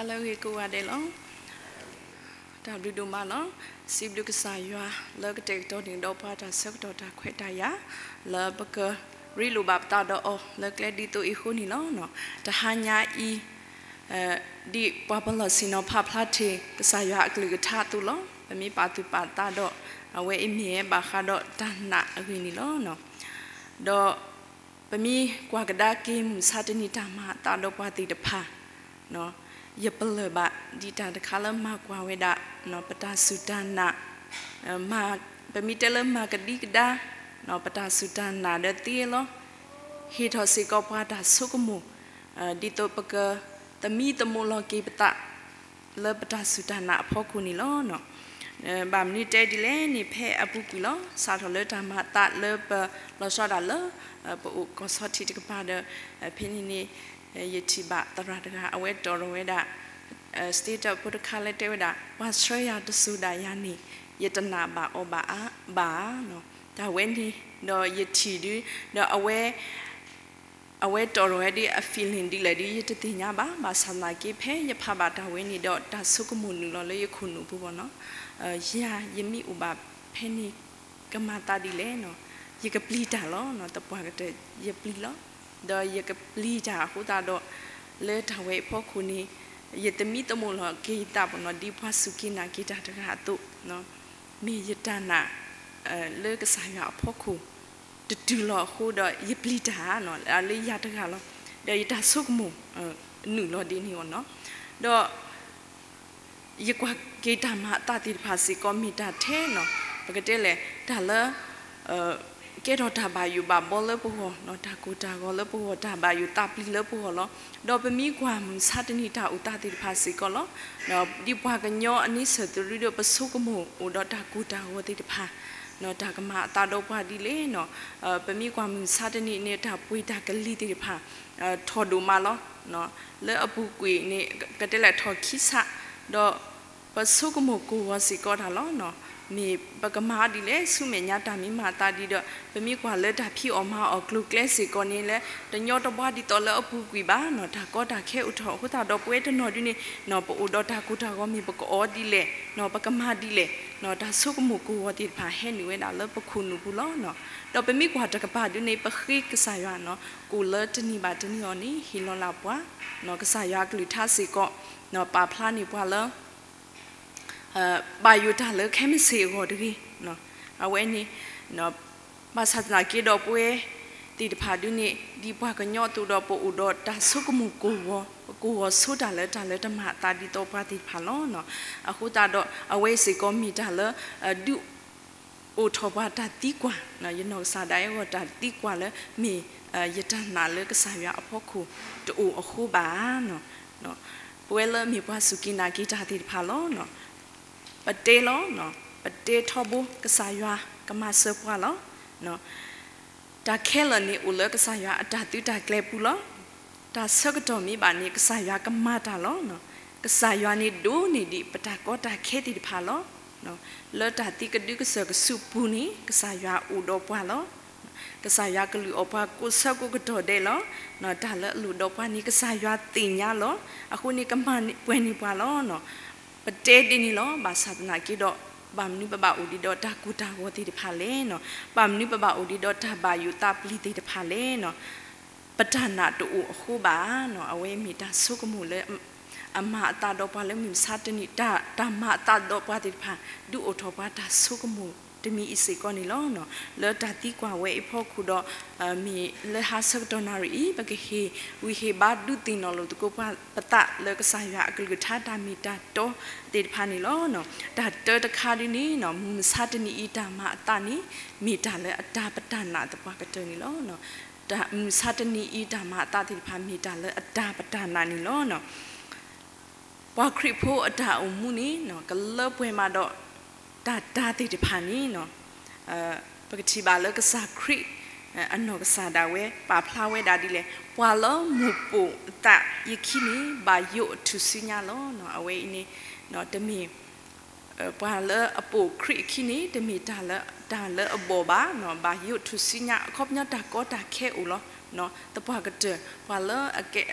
လၢအဂ့ၤကိးဂၤဒဲးလီၤ. တၢ်ဘျုးဒိၣ်မးလီၤ. စံးဘျုးကစၢ်ယွၤလၢကတဲာ်ကတီၤန့ၢ်ဒီးပှၤတၢ်ဆၢကတီၢ်တၢ်ခွဲးတၢ်ယာ် လၢပကရ့လိာ်ဘၣ်ပသးဒီးအီၤလၢကျဲဒ်သိးအံၤအဃိန့ၣ်လီၤ. တဟါညါအံၤ ဒ်ပှၤပလီၢ်ဆ့ၣ်နီၤဖးဖျါထီၣ်ကစၢ်ယွၤအကလုၢ်ကထါအသိးလီၤ. ပမ့ၢ်ပာ်သူၣ်ပာ်သးဒီး အဝဲအံၤမ့ၢ်ဝဲဘၣ်ဃးဒီးတၢ်နာ်အဂ့ၢ်န့ၣ်လီၤ. ဒီးပမ့ၢ်ကွၢ်ကဒါက့ၤမုၢ်မဆါတနံၤတၢ်မၤအသးဒီးပှၤသ့ၣ်တဖၣ် ယပလၢၢ်ဘၣ်ဒ်တၢ်တခါလၢမၤကွၢ်ဝဲဒၣ် ပတၢ်စူၢ်တၢ်နာ်, ပမ့ၢ်တဲလၢမၤကဒံကဒါ ပတၢ်စူၢ်တၢ်နာ်ဒီးသ့လီၤ. ဟ့ၣ်ထီၣ်စ့ၢ်ကီးပှၤတၢ်ဆိကမိၣ် ဒ်သိးပကသမံသမိးလီၤက့ၤပသး လၢပတၢ်စူၢ်တၢ်နာ်အဖီခိၣ်န့ၣ်လီၤ. ဘၣ်မနုၤတဲဒ်လဲၣ်န့ၣ် ဖဲအပူၤကွံာ်လီၤ. စးထီၣ်လၢတၢ်မၤအသးလၢပလီၤဆီဒၣ်တၢ်လၢ ပအိၣ်ကီၢ်ဆီထံးတကပၤဒီး ဖဲန့ၣ်န့ၣ် ယထံၣ်ဘၣ်သရၣ်တဂၤ အဝဲတီၣ်ထီၣ်ဝဲဒၣ် status ဖိတခါလၢတဲဝဲဒၣ် ပှၤဆှၢယၤတစိၤဒၣ်ယၤန့ၣ် ယတနာ်ဘၣ်အီၤဘၣ်ဧါ, ဘၣ်ဧါ. တၢ်ဝဲန့ၣ်ဒီးယထံၣ်ဒု ဒီးအဝဲ အဝဲတီၣ်ထီၣ်ဝဲဒ်အ feeling ဒ်လဲၣ်ဒ်ယတသ့ၣ်ညါဘၣ်. ဘၣ်ဆၣ်သနာ်က့ ဖဲယဖးဘၣ်တၢ်ဝဲန့ၣ်ဒီး တၢ်ဆိကမိၣ်နုာ်လီၤလၢယခိၣ်နူာ်ပူၤဘၣ်နီၤ. ယၤ ယမ့ၢ်အိၣ်ဘၣ်ဖဲန့ၣ် ကမၤသးဒ်လဲၣ်နီၤ. ယကပျံၤတၢ်လီၤနီၤ. သပှၢ်ကတၢၢ် ယပျံၤလီၤ. ဒီးယကပျံၤတၢ်အဃိသတးဒီး လၢတၢ်ဝဲအဖီခိၣ်န့ၣ် ယသမံသမိးလီၤက့ၤယသးဘၣ်နီၤ ဒ်ပှၤစူၢ်က့ၤနာ်က့ၤတၢ်တဂၤအသိး မ့ၢ်ယတၢ်နာ် လၢကစၢ်ယွၤအဖီခိၣ် တတုၤလီၤအဃိဒီး ယပျံၤတၢ်နီၤ လၢယၤတဂၤလီၤ. ဒီးယတၢ်ဆိကမိၣ် နုာ်လီၤဒ်န့ၣ်အီၤနီၤ. ဒီး ယကွၢ်က့ၤတၢ်မၤအသးသ့ၣ်တဖၣ်စ့ၢ်ကီး မ့ၢ်တၢ်ထဲနီၤ ပကတဲလဲၣ် တၢ်လၢ ကဲထီၣ်တၢ်ဘၣ်ယိၣ်ဘၣ်ဘီလၢပဂီၢ်နီၤ တၢ်ကိၢ်တၢ်ဂီၤလၢပဂီၢ် တၢ်ဘၣ်ယိၣ်သးပျံၤလၢပဂီၢ်လီၤ. ဒီးပမ့ၢ်ကွၢ်မုၢ်မဆါတနံၤ တၢ်အိၣ်သးသ့ၣ်တဖၣ်စ့ၢ်ကီးလီၤ. ဒ်ပှၤကညီအန့ဆၢၣ်သရူးဒီး ပဆိကမိၣ်အိၣ်ဒီးတၢ်ကိၢ်တၢ်ဂီၤသ့ၣ်တဖၣ် တၢ်ကမၤအသးဒီးပှၤဒ်လဲၣ်နီၤ. ပမ့ၢ်ကွၢ်မုၢ်မဆါတနံၤန့ၣ် တၢ်ပှ့ၤတၢ်ကလံၤသ့ၣ်တဖၣ် ထီၣ်ဒိၣ်မးလီၤ. လၢအပူၤကွံာ်န့ၣ် ကတဲလဲၣ်ထီၣ်ခံဆး ဒီး ပဆိကမိၣ်ကိၢ်ဂီၤစ့ၢ်ကီးတၢ်လီၤ. မ့ၢ်ပကမၤဒ်လဲၣ် ဆူမဲာ်ညါတၢ်မ့ၢ်မၤအသးဒ်ဒီး ပမ့ၢ်ကွၢ်လၢတၢ်ဖံးအီၣ်မၤအီၣ်ကျိၤကျဲစ့ၢ်ကီးန့ၣ် လၢတညီတဘှါဒ်သိးလၢအပူၤကွံာ်ဘၣ်နီၤ တၢ်ကီတၢ်ခဲအိၣ်ထီၣ်အဃိသတးဒီး ပဝဲတနီၤဒုန့ၣ် ပအိၣ်ဒီးတၢ်ကိၢ်တၢ်ဂီၤ မ့ၢ်ပကအီဒ်လဲၣ် ပကမၤဒ်လဲၣ် တၢ်ဆိကမိၣ်ကိၢ်ဂီၤသ့ၣ်တဖၣ်ဟဲနုာ်ဝဲဒၣ်လၢပခိၣ်နူာ်ပူၤလီၤ. ဒီးပမ့ၢ်ကွၢ်တကပၤဒုန့ၣ် ပဃ့ကစၢ်ယွၤနီၤ ကိၣ်လၢတနံၤဘၣ်တနံၤအီၤန့ၣ် ဟ့ၣ်လီၤလၢ်ပှၤ ကစၢ်ယွၤအကလုၢ်ကထါစ့ၢ်ကီး ပာ်ဖျါန့ၢ်ပှၤလၢ ဘၣ်ယိၣ်တၢ်လၢခဲမုၢ်ဆ့ၣ်အဂီၢ်တဂ့ၤ. အဝဲန့ၣ် ဘၣ်ဆၣ်သနာ်က့ဒီးပဝဲသ့ၣ်တဖၣ်ဒုန့ၣ် ဒ်ပှၤကညီအသိးဒီးပအိၣ်ဒီးတၢ်ဆိကမိၣ်ကိၢ်ဂီၤ ပကိၢ်ဂီၤဆိတၢ်လၢတၢ်လၢတမၤအသးဒ်သိးပှၤသ့ၣ်တဖၣ်လီၤ. အဃိသတးဒီးအဝဲစ့ၢ်ကီးမ့ၢ်တၢ်လၢ ဒုး အိၣ်ထီၣ်ပှၤတၢ်သံကွၢ် ယနီၢ်ကစၢ်ဒၣ်အဂီၢ်တၢ်သံကွၢ်လၢ မ့ၢ်ယတၢ်နာ်လၢကစၢ်ယွၤအဖီခိၣ်တအိၣ်အဃိဘၣ်. ပဝဲလၢမ့ၢ်ပှၤစူၢ်က့ၤနာ်က့ၤတၢ်သ့ၣ်တဖၣ်လီၤ. ပတဲလီၤ ပတဲထီဘိကစၢ်ယွၤကမၤစၢၤပှၤလီၤ. တၢ်ခဲလၢာ်န့ၣ်အိၣ်လၢကစၢ်ယွၤအတၢ်သုးတၢ်ကျဲၤပူၤလီၤ. တၢ်ဆၢကတီၢ်မ့ၢ်ဘၣ်န့ၣ် ကစၢ်ယွၤကမၤတၢ်လီၤ. ကစၢ်ယွၤန့ၣ်ဒိးန့ၢ်ဒံးပတၢ်ကီတၢ်ခဲသ့ၣ်တဖၣ်လီၤ. လၢတၢ်သံကဒုကစၢၢ်ကဆူးပူၤန့ၣ် ကစၢ်ယွၤအိၣ်ဒီးပှၤလီၤ. ကစၢ်ယွၤကလုၢ်အီၣ်ပှၤကိးဆၢကိးကတီၢ်ဒဲးလီၤ. တၢ်လၢအလိၣ်ဒီးပှၤန့ၣ် ကစၢ်ယွၤသ့ၣ်ညါလီၤ. အဃိန့ၣ် ကမၤပှဲၤန့ၢ်ပှၤလီၤ. ပတဲဒ်န့ၣ်လီၤ. ဘၣ်ဆၣ်သနာ်က့ဒီး ဘၣ်မနုၤပဘၣ်အိၣ်ဒံးဒီးတၢ်ကိၢ်တၢ်ဂီၤသ့ၣ်တဖၣ်လဲၣ်. ဘၣ်မနုၤပဘၣ်အိၣ်ဒံးဒီးတၢ်ဘၣ်ယိၣ်သးပျံၤသ့ၣ်တဖၣ်လဲၣ်. ပတၢ်နာ်တအိၣ်အဃိဘၣ်. အဝဲမ့ၢ်တၢ်ဆိကမိၣ်လၢ အမၤအသးဒီးပှၤလၢမုၢ်မဆါတနံၤ တၢ်မၤအသးဒီးပှၤသ့ၣ်တဖၣ် ဒုးအိၣ်ထီၣ်ပှၤတၢ်ဆိကမိၣ်တမံၤအံၤစ့ၢ်ကီးန့ၣ်လီၤ. လၢတၢ်သံကွၢ်ဝဲအံၤအဖီခိၣ်ဒီး မ့ၢ်လၢဟါဆၢကတီၢ်နၣ်ရံၣ်အံၤ ပကဟ့ၣ်ဂံၢ်ဟ့ၣ်ဘါဒုးသ့ၣ်နီၣ်လိာ်သကိးပသးလၢကစၢ်ယွၤအကလုၢ်ကထါတၢ်မ့ၢ်တၢ်တီသ့ၣ်တဖၣ်န့ၣ်လီၤ. တၢ်တၢတခါဒ်န့ၣ် မုၢ်မဆါတနံၤအံၤတၢ်မၤအသးန့ၣ် မ့ၢ်တၢ်လၢအတၢ်ပတၢ်နာ်သပှၢ်ကတၢၢ်န့ၣ်လီၤ. မုၢ်မဆါတနံၤအံၤတၢ်မၤအသးသ့ၣ်တဖၣ် မ့ၢ်တၢ်လၢအတၢ်ပတၢ်နာ်န့ၣ်လီၤ. ပှၤခရံာ်ဖိအတၢ်အိၣ်မူန့ၣ် ကလၢပှဲၤမးဒီး တၢ်တၢ်သ့ၣ်တဖၣ်န့ၣ် ပကထံၣ်ဘၣ်လၢကစၢ်ခရံာ် အနီၢ်ကစၢ်ဒၣ်ဝဲ ပာ်ဖျါဝဲဒၣ်ဒ်လဲၣ်, ပှၤလၢမိၢ်ပိာ်အသးယခံန့ၣ် ဘၣ်ယိးအထူၣ်စုညါလီၤ. အဝဲအံၤန့ၣ် တမ့ၢ် ပှၤလၢအပိာ်ခရံာ်အခံန့ၣ် တမ့ၢ်တၢ်လၢ တၢ်လၢအဘီၣ်ဘၣ်, ဘၣ်ယိးထူၣ်စုညါ အခီပညီတၢ်ကီတၢ်ခဲအိၣ်လီၤ. သပှၢ်ကတၢၢ် ပှၤလၢအ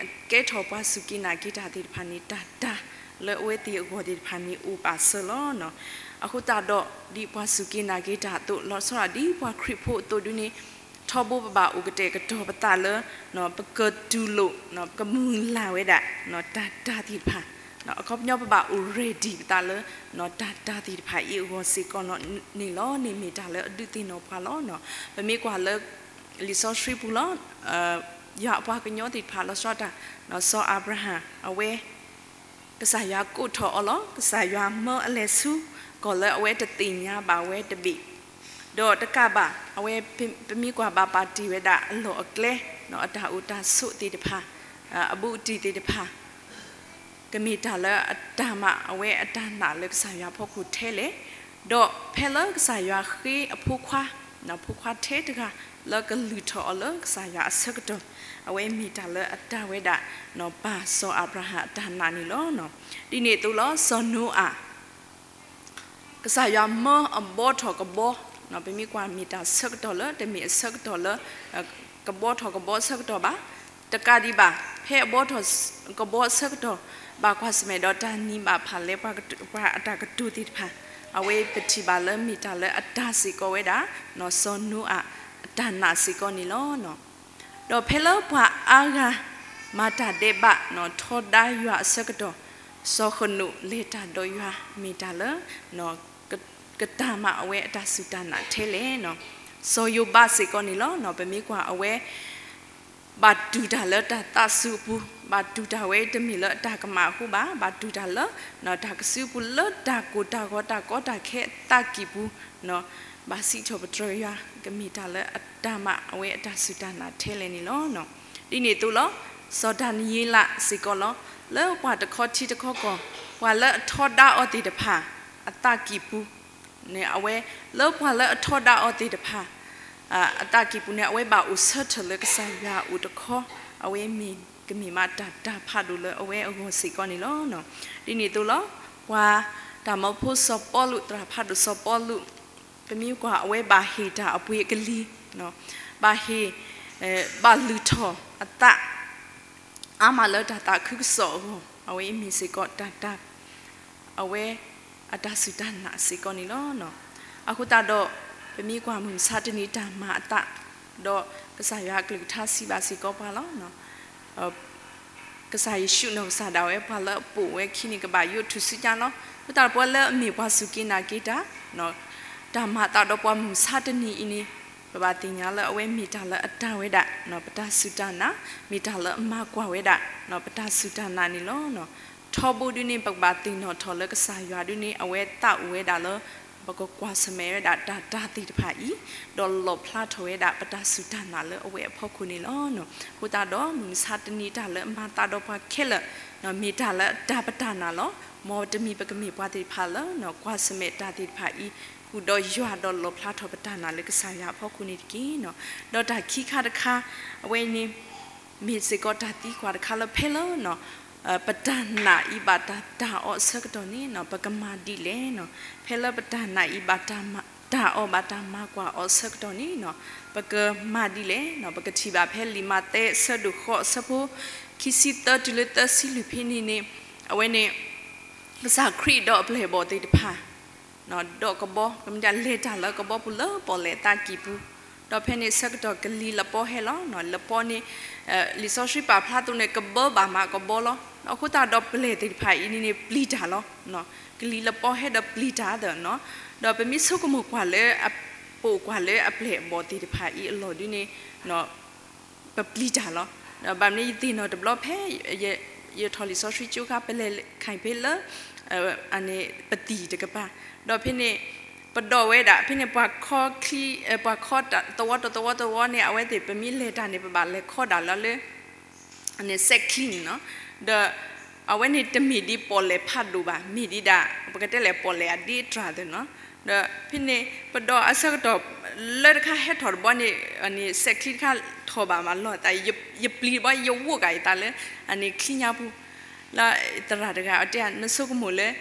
ကဲထီၣ်ပှၤစူၢ်က့ၤနာ်က့ၤတၢ်သ့ၣ်တဖၣ်န့ၣ် တၢ်တၤလၢအဝဲသ့ၣ်အဂီၢ်သ့ၣ်တဖၣ်န့ၣ် အိၣ်ပာ်စၢၤလီၤ. အဃိသတးဒီး ဒ်ပှၤစူၢ်က့ၤနာ်က့ၤတၢ်အသိး လီၤဆီဒၣ်တၢ်ဒ်ပှၤခရံာ်ဖိအသိးဒုန့ၣ် ထီဘိပဘၣ်အိၣ်ကတဲာ်ကတီၤပသးလၢ ပကတူၢ်လိာ် ပကမုၢ်လၢ်ဝဲဒၣ် တၢ်တၤသ့ၣ်တဖၣ် အခီပညီပဘၣ်အိၣ် ready ပသးလၢ တၢ်တၤသ့ၣ်တဖၣ်အံၤအဂီၢ်စ့ၢ်ကီးန့ၣ်လီၤ. န့ၣ်မ့ၢ်တၢ်လၢအဒုးသ့ၣ်နီၣ်ပှၤလီၤ. ပမ့ၢ်ကွၢ်လၢ လံာ်စီဆှံပူၤလီၤ. ယွၤအပှၤကညီသ့ၣ်တဖၣ်လီၤဆီဒၣ်တၢ် စီၤအၤဘြၤဟၣ် အဝဲ ကစၢ်ယွၤကိးထီၣ်အီၤလီၤ. ကစၢ်ယွၤမၢအလဲၤဆူ ကီၢ်လၢအဝဲတသ့ၣ်ညါဘၣ်ဝဲတဘ့ၣ် ဒီးတကးဘၣ် အဝဲ ပမ့ၢ်ကွၢ်ဘၣ်ပာ်တ့ၢ်ဝဲဒၣ်အလီၢ်အကျဲ အတၢ်အိၣ်တၢ်ဆိးသ့ၣ်တဖၣ် အဘူးအတံၢ်သ့ၣ်တဖၣ် ကမ့ၢ်တၢ်လၢအတၢ်မၤအဝဲအတၢ်နာ်လၢကစၢ်ယွၤအဖီခိၣ်ထဲလဲၣ်. ဒီးဖဲလၢကစၢ်ယွၤဃ့အဖိခွါ ဖိခွါထဲတဂၤလၢကလုၢ်ထီၣ်အီၤလၢကစၢ်ယွၤအဆၢကတီၢ် အဝဲမ့ၢ်တၢ်လၢအတၢ်ဝဲဒၣ် ပၢ်စီၤအၤဘြၤဟၣ်အတၢ်နာ်န့ၣ်လီၤ. ဒ်န့ၣ်အသိးလီၤ စီၤနိအၤ ကစၢ်ယွၤမၢအဘီထီၣ်ကဘီ ပမ့ၢ်ကွၢ်မ့ၢ်တၢ်ဆၢကတီၢ်လၢ တမ့ၢ်အဆၢကတီၢ်လၢ ကဘီထီၣ်ကဘီအဆၢကတီၢ်ဘၣ်. တကးဒံးဘၣ် ဖဲအဘီထီၣ်ကဘီအဆၢကတီၢ် ဘၣ်ကွၢ်ဆၢၣ်မဲာ်ဒီးတၢ်နံၤဘၣ်ဖၣ်လဲ ပှၤအတၢ်ကတိၤသ့ၣ်တဖၣ် အဝဲပထံၣ်ဘၣ်လၢမ့ၢ်တၢ်လၢအတၢ်စ့ၢ်ကီးဝဲဒၣ် စီၤနိအၤအတၢ်နာ်စ့ၢ်ကီးန့ၣ်လီၤ. ဒီးဖဲလၢပှၤအါဂၤ မၤတၢ်ဒဲးဘး ထီဒါယွၤအဆၢကတီၢ် စီၤဃနိာ်လဲၤတၢ်ဒီးယွၤမ့ၢ်တၢ်လၢ ကတၢ်မၤအဝဲအတၢ်စူၢ်တၢ်နာ်ထဲလဲၣ်. စီၤယိၤဘးစ့ၢ်ကီးန့ၣ်လီၤ. ပမ့ၢ်ကွၢ်အဝဲ ဘၣ်တူၢ်တၢ်လၢတၢ်သးစူၤအပူၤ, ဘၣ်တူၢ်တၢ်ဝဲတမ့ၢ်လၢအတၢ်ကမၣ်အဃိဘၣ်, ဘၣ်တူၢ်တၢ်လၢ တၢ်ကစုပူၤလၢတၢ်ကိၢ်တၢ်ဂီၤတၢ်ကီတၢ်ခဲအသးကံၢ်ပူၤ, ဘၣ်စံးထီၣ်ပတြၢၤယွၤ ကမ့ၢ်တၢ်လၢအတၢ်မၤအဝဲအတၢ်စူၢ်တၢ်နာ်ထဲလဲၣ်န့ၣ်လီၤ. ဒ်န့ၣ်အသိးလီၤ. စီၤဒၤနံးယ့လးစ့ၢ်ကီးလီၤ. လၢပှၤတခီထံတခီကီၢ် ပှၤလၢအထီဒါအီၤသ့ၣ်တဖၣ် အသးကံၢ်ပူၤ န့ၣ်အဝဲ လၢပှၤလၢအထီဒါအီၤသ့ၣ်တဖၣ် အသးကံၢ်ပူၤန့ၣ် အဝဲဘၣ်အိၣ်ဆၢထၢၣ်လၢကစၢ်ယွၤအအိၣ်တခီ, အဝဲမ့ၢ်ကမ့ၢ်မးတၢ်တၤဖးဒိၣ်လၢအဝဲအဂီၢ်စ့ၢ်ကီးန့ၣ်လီၤ. ဒ်န့ၣ်အသိးလီၤ. ပှၤတၢ်မၢဖိစီၤပီလူး သရၣ်ဖးဒိၣ်စီၤပီလူး ပမ့ၢ်ကွၢ်အဝဲဘၣ်ဟ့ၣ်တၢ်အပှ့ၤအကလံၤ, ဘၣ်ဟ့ၣ် ဘၣ်လုၢ်ထီၣ်အသး အါမးလၢတၢ်သးခုကစီၣ်အဂီၢ် အဝဲအံၤမ့ၢ်စ့ၢ်ကီးတၢ်တၤ အဝဲအတၢ်စူၢ်တၢ်နာ်စ့ၢ်ကီးန့ၣ်လီၤ. အဃိသတးဒီး ပမ့ၢ်ကွၢ်မုၢ်မဆါတနံၤတၢ်မၤအသး ဒီးကစၢ်ယွၤအကလုၢ်ကထါစံးဘၣ်စ့ၢ်ကီးပှၤလီၤ. ကစၢ်ယ့ၣ်ၡူးနီၢ်ကစၢ်ဒၣ်ဝဲ ပှၤလၢအပိာ်ဝဲခံန့ၣ် ကဘၣ်ယိးထူၣ်စုညါလီၤ. အဃိသတးဒီးပှၤလၢအမ့ၢ်ပှၤစူၢ်က့ၤနာ်က့ၤတၢ် တၢ်မၤအသးဒီးပှၤမုၢ်မဆါတနံၤအံၤန့ၣ် ပဘၣ်သ့ၣ်ညါလၢအဝဲမ့ၢ်တၢ်လၢအတၢ်ဝဲဒၣ် ပတၢ်စူၢ်တၢ်နာ် မ့ၢ်တၢ်လၢအမၤကွၢ်ဝဲဒၣ် ပတၢ်စူၢ်တၢ်နာ်န့ၣ်လီၤ. ထီဘိဒုန့ၣ် ပကဘၣ်သ့ၣ်နီၣ်ထီၣ်လၢကစၢ်ယွၤဒုန့ၣ် အဝဲသးအိၣ်ဝဲဒၣ်လၢ ပကကွၢ်ဆၢၣ်မဲာ်ဝဲဒၣ်တၢ်တၤသ့ၣ်တဖၣ်အံၤ ဒီးလီၣ်ဖျါထီၣ်ဝဲဒၣ်ပတၢ်စူၢ်တၢ်နာ်လၢအဝဲအဖီခိၣ်န့ၣ်လီၤ. အဃိသတးဒီး မုၢ်မဆါတနံၤတၢ်လၢအမၤသးဒီးပှၤခဲလၢာ် မ့ၢ်တၢ်လၢအတၢ်ပတၢ်နာ်လီၤ. မ်တမံၤပကမ့ၢ်ပှၤသ့ၣ်တဖၣ်လၢ ကွၢ်ဆၢၣ်မဲာ်တၢ်သ့ၣ်တဖၣ်အံၤ ဃုာ်ဒီးယွၤဒီးလီၣ်ဖျါထီၣ်ပတၢ်နာ်လၢကစၢ်ယွၤအဖီခိၣ်န့ၣ်တက့ၢ်. ဒီးတၢ်ခံခါတခါ အဝဲအံၤန့ၣ် မ့ၢ်စ့ၢ်ကီးတၢ်သံကွၢ်တခါလၢဖဲလၢ ပတၢ်နာ်အံၤဘၣ်တၢ်တၤအီၤအဆၢကတီၢ်န့ၣ် ပကမၤဒ်လဲၣ်. ဖဲလၢပတၢ်နာ်အံၤဘၣ်တၢ်တၤအီၤဘၣ်တၢ်မၤကွၢ်အီၤအဆၢကတီၢ်န့ၣ် ပကမၤဒ်လဲၣ်. ပကထံၣ်ဘၣ်ဖဲလံာ်မးသဲအဆၢဒိၣ်ဃိးအဆၢဖိ ခံဆံသၢတုၤလၢသၢဆံလွံၢ်ဖဲန့ၣ်န့ၣ် အဝဲန့ၣ် ကစၢ်ခရံာ်ဒီးအပျဲၢ်အဘီၣ်သ့ၣ်တဖၣ် ဒီးကဘီ ကမ့ၢ်ဒၣ်လဲၤတၢ်လၢကဘီပူၤလၢပီၣ်လဲၣ်အသးကံၢ်ပူၤ, ဒီးဖဲန့ၣ်ဆၢကတီၢ်ကလံၤလပီဟဲလီၤ. လပီန့ၣ် လံာ်စီဆှံပာ်ဖျါအသိးန့ၣ် ကဘၢဘၣ်မးကဘီလီၤ. အဃိသတးဒီးပျဲၢ်သ့ၣ်တဖၣ်အံၤန့ၣ်န့ၣ် ပျံၤတၢ်လီၤ. ကလံၤလပီဟဲဒီးပျံၤတၢ်သနီၤ, ဒီးပမ့ၢ်ဆိကမိၣ်ကွၢ်လၢ ပိာ်ကွၢ်လၢအပျဲၢ်အဘီၣ်သ့ၣ်တဖၣ်အံၤအလီၢ်ဒုန့ၣ် ပပျံၤတၢ်လီၤ. ဒီးဘၣ်မနုၤယသ့ၣ်နီၣ်တဘျီဖဲ ယထီၣ်လံာ်စီဆှံကၠိခါ ပလဲၤခါအံၤဖဲလၢ အန့ၣ်ပသံၣ်တကပၤ, ဒီးဖဲန့ၣ် ပဒိးဝဲဒၣ် ဖဲန့ၣ် ပှၤခီချံ ပှၤခီသဝီတသဝီသဝီန့ၣ် အဝဲသ့ၣ် ပမ့ၢ်လဲၤတၢ်န့ၣ် ပဘၣ်လဲၤခီဒၣ်လၢလၢ အန့ၣ်စဲးချံန့ၣ်နီၤ, ဒီး အဝဲန့ၣ်တမ့ၢ်ဒ်ပီၣ်လဲၣ်ဖးဒိၣ်ဘၣ်, မ့ၢ်ဒ်ဒၣ် ပကတဲလဲၣ်ပီၣ်လဲၣ်အဒ့အတြၢ်သ့ၣ်နီၤ, ဒီးဖဲန့ၣ် ပဒိးအဆၢကတီၢ် လၢတခါဟဲထီၣ်တဘျီန့ၣ် အန့ၣ်စဲးချံတခါထီၣ်ဘၣ်မးလီၤသး ယပျံၤတဘျီ ယဝိးကးယသးလၢ အန့ၣ်ချံညါပူၤ, လၢသရၣ်တဂၤအတဲ နဆိကမိၣ်လၢ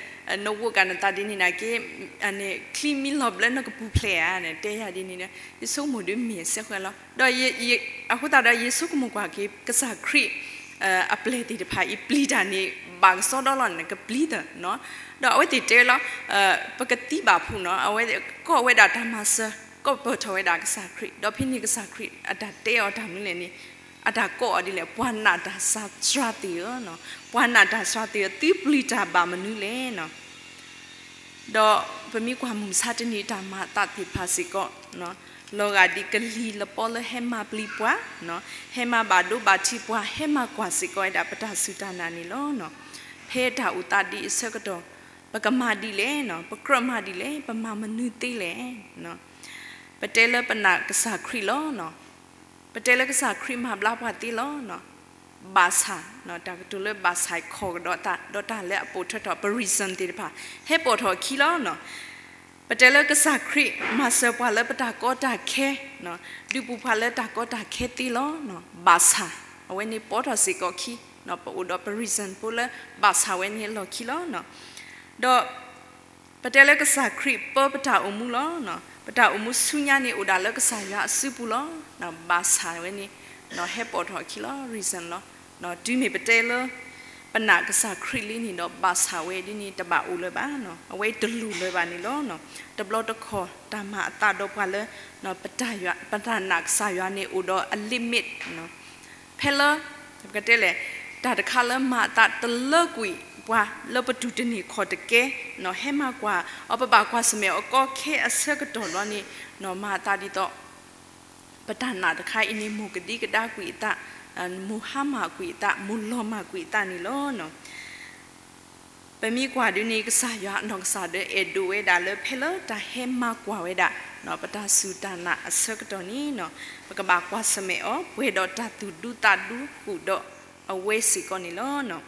နဝိးကးနသးဒ်န့ၣ်နာ်က့, ချံမ့ၢ်လီၤဘျၢနကပူၤဖျဲးဧါန့ၣ် တဲယၤဒ်န့ၣ်ဒီး ယဆိကမိၣ်ဒ်မ့ၢ်စဲဃဲလီၤ. ဒီးအဃိသတးဒီး ယဆိကမိၣ်ကွၢ်က့ၤ ကစၢ်ခရံာ် အပျဲၢ်သ့ၣ်တဖၣ်အံၤ ပျံၤတၢ်န့ၣ် ဘၣ်ကစီဒီလီၤန့ၣ် ကပျံၤသၢနီၤ. ဒီးအဝဲသ့ၣ်တဲလီၤ ပကသံဘၣ်ဖုးနီၤ, အဝဲကိးဝဲဒၣ်တၢ်မၤစၢၤ ကိးပၢၢ်ထီၣ်ဝဲဒၣ်ကစၢ်ခရံာ်, ဒီးဖဲန့ၣ်ကစၢ်ခရံာ်အတၢ်တဲအီၤတၢ်မနုၤလဲၣ်န့ၣ် အတၢ်ကိးအီၤဒ်လဲၣ်, ပှၤနာ်တၢ်စှၤသ့ၣ်ဧၢ, ပှၤနာ်တၢ်စှၤသ့ၣ်ဧၢ, သုပျံၤတၢ်ဘၣ်မနုၤလဲၣ်နီၤ. ဒီးပမ့ၢ်ကွၢ်မုၢ်မဆါတနံၤတၢ်မၤအသးသ့ၣ်တဖၣ်စ့ၢ်ကီး လီၤဂာ်ဒ်ကလံၤလပီလၢဟဲမၤပျံၤပှၤ, ဟဲမၤဘၣ်ဒိဘၣ်ထံးပှၤ, ဟဲမၤကွၢ်စ့ၢ်ကီးဝဲဒၣ်ပတၢ်စူၢ်တၢ်နာ်န့ၣ်လီၤ. ဖဲတၢ်အိၣ်သးဒ်အံၤအဆၢကတီၢ် ပကမၤဒ်လဲၣ်နီၤ, ပကြၢးမၤဒ်လဲၣ်, ပမၤမနုၤသ့လဲၣ်. ပတဲလၢပနာ်ကစၢ်ခရံာ်လီၤ. ပတဲလၢကစၢ်ခရံာ်မၤဘျါပှၤသ့လီၤ. ဘၣ်ဆၣ်, တၢ်ကတိၤလၢဘၣ်ဆၣ်ခိးကဒီးသး ဒီးတၢ်လၢအပိာ်ထွဲထီၣ် ပ reason သ့ၣ်တဖၣ် ဟဲပိာ်ထီၣ်အခံလီၤ. ပတဲလၢကစၢ်ခရံာ်မၤစၢၤပှၤလၢပတၢ်ကီတၢ်ခဲ, ဒုးပူၤပှၤလၢတၢ်ကီတၢ်ခဲသ့လီၤ. ဘၣ်ဆၣ် အဝဲန့ၣ်ပိာ်ထီၣ်စ့ၢ်ကီးခံ, ပအိၣ်ဒီးပ reason ဖိလၢဘၣ်ဆၣ်ဝဲန့ၣ်အလီၢ်ခံလီၤ. ဒီး ပတဲလၢကစၢ်ခရံာ်ပၢပတၢ်အိၣ်မူလီၤ. ပတၢ်အိၣ်မူဆူညါန့ၣ်အိၣ်ဒၣ်လၢကစၢ်ယွၤအစုပူၤလီၤ. ဘၣ်ဆၣ်ဝဲန့ၣ် ဟဲပိာ်ထီၣ်အခံလီၤ reason လီၤ. တုၤမ့ၢ်ပတဲလၢ ပနာ်ကစၢ်ခရံာ်လံန့ၣ်ဒီး ဘၣ်ဆၣ်ဝဲဒ်န့ၣ်တဘၣ်အိၣ်လၢၤဘၣ်, အဝဲတလိၣ်လၢၤဘၣ်န့ၣ်လီၤ. တဘျီတခီၣ်တၢ်မၤအသးဒီးပှၤလၢ ပတၢ်နာ်ကစၢ်ယွၤန့ၣ်အိၣ်ဒီးအ limit ဖဲလၢ ပကတဲလဲၣ် တၢ်တခါလၢမၤအသးတလၢကွံာ်ပှၤလၢပတူၢ်တန့ၢ်ခီၣ်တကဲ, ဟဲမၤကွၢ်အီၤ ပဘၣ်ကွၢ်ဆၢၣ်မဲာ်အီၤကီခဲအဆၢကတီၢ်လီၤန့ၣ် မၤအသးဒ်သိး ပတၢ်နာ်တခါအံၤန့ၣ် မိၢ်ကဒံကဒါကွံာ်အသး, မိၢ်ဟါမၢ်ကွံာ်အသး, မိၢ်လီၤမၢ်ကွံာ်အသးန့ၣ်လီၤ. ပမ့ၢ်ကွၢ်ဒ်န့ၣ် ကစၢ်ယွၤအနီၢ်ကစၢ်ဒၣ်အဲၣ်ဒိးဝဲဒၣ်လၢဖဲလၢတၢ်ဟဲမၤကွၢ်ဝဲဒၣ် ပတၢ်စူၢ်တၢ်နာ်အဆၢကတီၢ်န့ၣ် ပကဘၣ်ကွၢ်ဆၢၣ်မဲာ်အီၤ ပှဲၤဒီးတၢ်သူၣ်ဒူသးဒူဃုာ်ဒီးအဝဲစ့ၢ်ကီးန့ၣ်လီၤ.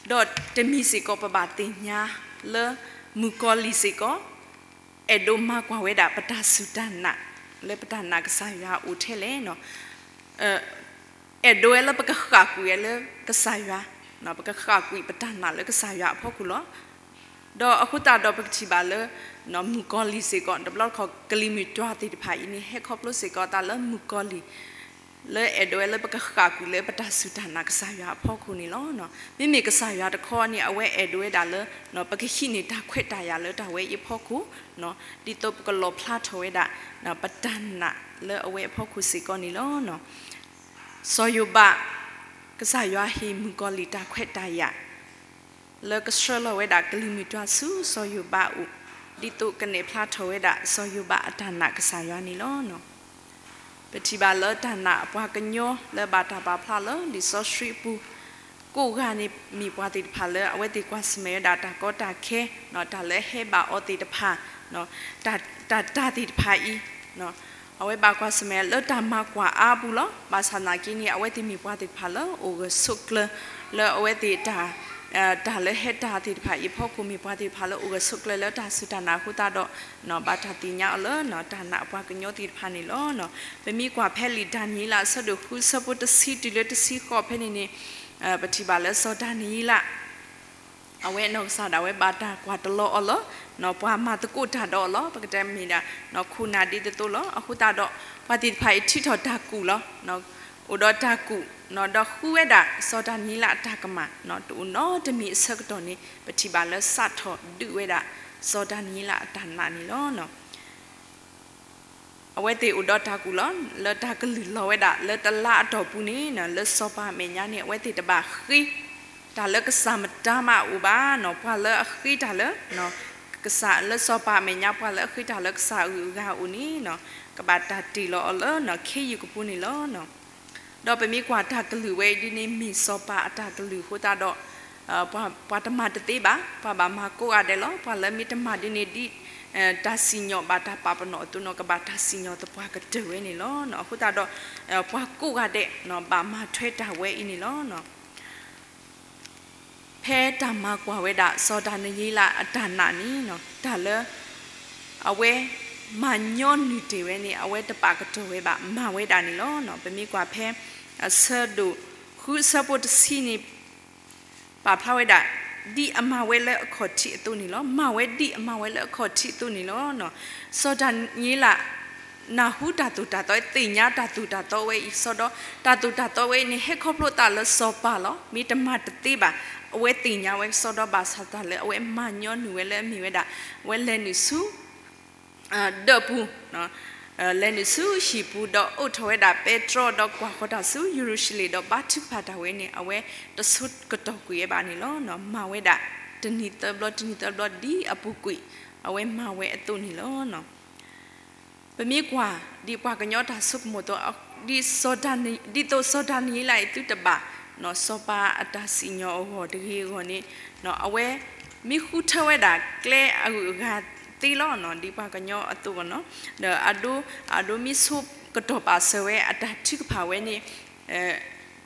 ဒီးတမံၤစ့ၢ်ကီးပဘၣ်သ့ၣ်ညါလၢ မုၣ်ကီၤလံၢ်စ့ၢ်ကီး အဲၣ်ဒိးမၤကွၢ်ဝဲဒၣ်ပတၢ်စူၢ်တၢ်နာ် လၢပတၢ်နာ်ကစၢ်ယွၤအိၣ်ထဲလဲၣ် အဲၣ်ဒိးဝဲလၢပကဃၣ်ကွံာ်ဝဲလၢကစၢ်ယွၤ, ပကဃၣ်ကွံာ်ပတၢ်နာ်လၢကစၢ်ယွၤအဖီခိၣ်လီၤ. ဒီးအဃိသတးဒီးပကထံၣ်ဘၣ်လၢ မုၣ်ကီၤလံၢ်စ့ၢ်ကီး တဘျီတခီၣ်ကလံၤမုၢ်တွၤသ့ၣ်တဖၣ်အံၤန့ၣ် ဟဲခီဖျိစ့ၢ်ကီးအသးလၢမုၣ်ကီၤလံၢ် လၢအဲၣ်ဒိးဝဲလၢပကဃၣ်ကွံာ်လၢပတၢ်စူၢ်တၢ်နာ်ကစၢ်ယွၤအဖီခိၣ်န့ၣ်လီၤ. မ့မ့ၢ်ကစၢ်ယွၤတခီန့ၣ် အဝဲအဲၣ်ဒိးဝဲဒၣ်လၢ ပကဟံးန့ၢ်တၢ်ခွဲးတၢ်ယာ်လၢတၢ်ဝဲအံၤအဖီခိၣ် ဒ်သိးပကလီၣ်ဖျါထီၣ်ဝဲဒၣ် ပတၢ်နာ်လၢအဝဲအဖီခိၣ်စ့ၢ်ကီးန့ၣ်လီၤ. စီၤယိၤဘး, ကစၢ်ယွၤဟ့ၣ်မုၣ်ကီၤလံၢ်တၢ်ခွဲးတၢ်ယာ် လၢကဆှၢလီၤဝဲဒၣ်ကလံၤမုၢ်တွၤဆူစီၤယိၤဘးအအိၣ်, ဒ်သိးကနဲၣ်ဖျါထီၣ်ဝဲဒၣ်စီၤယိၤဘးအတၢ်နာ်ကစၢ်ယွၤန့ၣ်လီၤ. ပထံၣ်ဘၣ်လၢတၢ်နာ်အပှၤကညီလၢဘၣ်တၢ်ပာ်ဖျါလၢလံာ်စီဆှံအပူၤ, ကိးဂၤန့ၣ်မ့ၢ်ပှၤသ့ၣ်တဖၣ်လၢအဝဲသ့ၣ်ကွၢ်ဆၢၣ်မဲာ်ဝဲဒၣ်တၢ်ကီတၢ်ခဲ, တၢ်လၢဟဲဘၣ်အီၤသ့ၣ်တဖၣ်, တၢ် တၢ်သ့ၣ်တဖၣ်အံၤ အဝဲဘၣ်ကွၢ်ဆၢၣ်မဲာ်လၢတၢ်မၤကွၢ်အါပူၤလီၤ. ဘၣ်ဆၣ်သနာ်က့န့ၣ် အဝဲသ့ၣ်မ့ၢ်ပှၤသ့ၣ်တဖၣ်လၢအိၣ်ဂၢၢ်ဆိးကျၢၤ လၢအဝဲသ့ၣ်တၢ် တၢ်လၢဟဲတၢ်သ့ၣ်တဖၣ်အံၤအဖီခိၣ် မ့ၢ်ပှၤသ့ၣ်တဖၣ်လၢအိၣ်ဂၢၢ်ဆိးကျၢၤလၢတၢ်စူၢ်တၢ်နာ်အဃိသတးဒီး ဘၣ်တၢ်သ့ၣ်ညါအီၤလၢ တၢ်နာ်အပှၤကညီသ့ၣ်တဖၣ်န့ၣ်လီၤ. ပမ့ၢ်ကွၢ်ဖဲလံာ်ဒၤနံးယ့လး အဆၢဒိၣ်ဃု အဆၢဖိတဆံတုၤလၢတဆံဃိးဖဲန့ၣ်န့ၣ် ပထံၣ်ဘၣ်လၢစီၤဒၤနံးယ့လး အဝဲအနီၢ်ကစၢ်ဒၣ်ဝဲဘၣ်တၢ်ကွၢ်တလီၤအီၤလီၤ. ပှၤမၤသကိးတၢ်ဒီးအီၤလီၤ. ပကတဲမ့ၢ်ဒၣ် ခိၣ်နၢ်ဒ်သိးသိးလီၤ. အဃိသတးဒီး ပှၤသ့ၣ်တဖၣ်အံၤထံၣ်ထီၣ်တၢ်ကူၣ်လီၤ. အိၣ်ဒီးတၢ်ကူၣ် ဒီးဃုဝဲဒၣ်စီၤဒၤနံးယ့လးအတၢ်ကမၣ် တအိၣ်နီတမံၤအဆၢကတီၢ်န့ၣ် ပထံၣ်ဘၣ်လၢစးထီၣ်ဒုးဝဲဒၣ် စီၤဒၤနံးယ့လးအတၢ်နာ်န့ၣ်လီၤ. အဝဲသ့ၣ်အိၣ်ဒီးတၢ်ကူၣ်လီၤ. လၢတၢ်ကလုၢ်လီၤဝဲဒၣ်လၢတလါအတီၢ်ပူၤန့ၣ် လၢစီၤပၤအမဲာ်ညါန့ၣ် အဝဲသ့ၣ်တဘၣ်ဃ့ တၢ်လၢကစၢ်မတၤမးအအိၣ်ဘၣ်နီၤ. ပှၤလၢအဃ့တၢ်လၢ ကစၢ်လၢစီၤပၤအမဲာ်ညါ ပှၤလၢအဃ့တၢ်လၢကစၢ်အဂုၤအဂၤအအိၣ်န့ၣ် ကဘၣ်တၢ်တ့ၢ်လီၤအီၤလၢခ့ယုၢ်ကပူၤန့ၣ်လီၤ. ဒီးပမ့ၢ်ကွၢ်တၢ်ကလုၢ်ဝဲအံၤဒ်န့ၣ် မ့ၢ်စီၤပၤအတၢ်ကလုၢ်အဃိသတးဒီး ပှၤတမၤတသ့ဘၣ်, ပှၤဘၣ်မၤကိးဂၤဒဲးလီၤ. ပှၤလၢမ့ၢ်တမၤဒ်န့ၣ်ဒ် တၢ်စံၣ်ညီၣ်ဘၣ်တၢ်ပာ်ပနီၣ်အသိးနီၤ ကဘၣ်တၢ်စံၣ်ညီၣ်သပှၢ်ကတၢၢ်ဝဲန့ၣ်လီၤ. အဃိသတးဒီး ပှၤကိးဂၤဒဲး ဘၣ်မၤထွဲတၢ်ဝဲအံၤန့ၣ်လီၤ. ဖဲတၢ်မၤကွၢ်ဝဲဒၣ် စီၤဒၤနံးယ့လးအတၢ်နာ်န့ၣ် တၢ်လၢ အဝဲမၤညီနုၢ်တ့ၢ်ဝဲန့ၣ် အဝဲတပာ်ကတီၢ်ဝဲဘၣ် မၤဝဲဒၣ်န့ၣ်လီၤ. ပမ့ၢ်ကွၢ်ဖဲ အဆၢဒိၣ်ဃု အဆၢဖိတဆံန့ၣ် ပာ်ဖျါဝဲဒၣ် ဒ်အမၤဝဲလၢအခီၣ်ထံးအသိးန့ၣ်လီၤ. မၤဝဲဒ်အမၤဝဲလၢအခီၣ်ထံးအသိးန့ၣ်လီၤ. စီၤဒၤနံးယ့လး နၢ်ဟူတၢ်သိၣ်တၢ်သီ သ့ၣ်ညါတၢ်သိၣ်တၢ်သီဝဲအံၤ စီၤဒီး တၢ်သိၣ်တၢ်သီဝဲအံၤန့ၣ် ဟဲခီဖျိသးလၢစီၤပၤလီၤ. မ့ၢ်တမၤတသ့ဘၣ်. အဝဲသ့ၣ်ညါဝဲစီၤဒီး ဘၣ်ဆၣ်တၢ်လၢအဝဲမၤညီနုၢ်ဝဲလၢအမ့ၢ်ဝဲဒၣ် အဝဲလဲၤနုာ်ဆူ ဒၢးပူၤ, လဲၤနုာ်ဆူဟံၣ်ပူၤ ဒီးအိးထီၣ်ဝဲဒၣ်ပဲတြီ ဒီးကွၢ်ဃီၤတၢ်ဆူယရူၤၡလ့ၣ် ဒီးဘါထုကဖၣ်တၢ်ဝဲန့ၣ် အဝဲတဆိကတီၢ်ကွံာ်ဝဲဘၣ်န့ၣ်လီၤ. မၤဝဲဒၣ် တနံၤသၢဘျီ တနံၤသၢဘျီ ဒ်အပူၤကွံာ် အဝဲမၤဝဲအသိးန့ၣ်လီၤ. ပမ့ၢ်ကွၢ် ဒ်ပှၤကညီတၢ်ဆိကမိၣ်သိး ဒ်သိးစီၤဒၤနံးယ့လးအံၤသုတဘၣ် စီၤပၤအတၢ်စံၣ်ညီၣ်အဂီၢ်တဂ့ၤအဂီၢ်န့ၣ် အဝဲမ့ၢ်ဃုထၢဝဲဒၣ်ကျဲအဂုၤအဂၤသ့လီၤ. ဒ်ပှၤကညီအသိးဂီၢ်နီၤ ဒီးအဒိ အဒိမ့ၢ်ဆိကတီၢ်ပာ်စၢၤဝဲအတၢ်ထုကဖၣ်ဝဲန့ၣ်